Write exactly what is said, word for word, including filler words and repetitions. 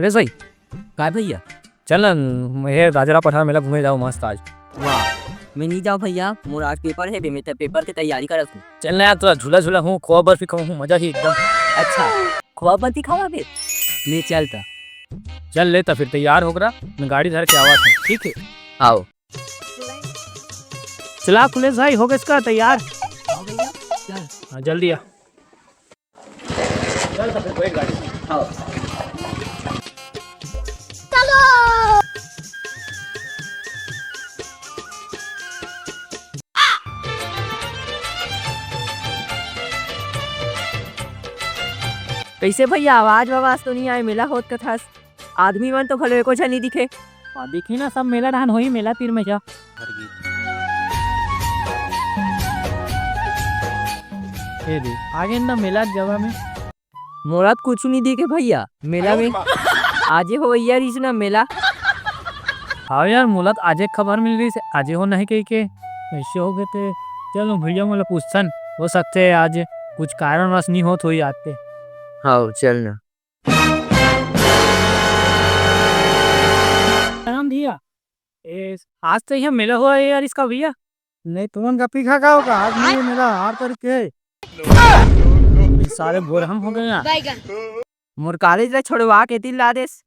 सुरेश भाई। का भैया? चल ना, ये राजाराव पठार मेला घूमे जाओ मस्त आज। वाह, मैं नहीं जाओ भैया, मोर आज पेपर हे बे, मैं तो पेपर के तैयारी करत हूँ। चल ना यार, थोड़ा झूला झूला हूँ, खोआ बर्फी खाऊँ हूँ, मजा ही एकदम। अच्छा, खोआ बर्फी खावा बे? ले चल त। चल ले त फिर तैयार हो करा, मैं गाड़ी धर के आवा था, ठीक है? आओ। चला कुलेश भाई, हो गए इसका तैयार। हाँ भैया, चल। हाँ, जल्दी आ। चल तो फिर बैठ गाड़ी में। हाँ। कैसे भैया, आवाज वावाज तो नहीं आए? मेला होत कथस, आदमी मन तो घलो एको झन नहीं दिखे। हाँ, दिखी ना, सब मेला डहान होही, मेला तीर में जा। ए दे, आगे ना मेला जगह में। मोला तो कुछ नहीं दिखे भैया, मेला में। आजे हो भैया, रहीस ना मेला। हाँ यार, मोला तो आजे खबर मिल रहीस, आजे हो नहीं कही के। ऐसे हो गए थे। चलो भैया, मोला पूछथन, हो सकते है आज कुछ कारणवश नहीं होत होही आते। हाँ, चल ना। प्रणाम भैया। ए, आज तो यहाँ मेला हुआ है यार, इसका भैया। नहीं, तुमन का पीखा का होगा? आज नहीं मेला, आठ तारीख के है। ये सारे बोरहम हो गए यार। मोर कॉलेज ला छोड़वा के दिल ला देस।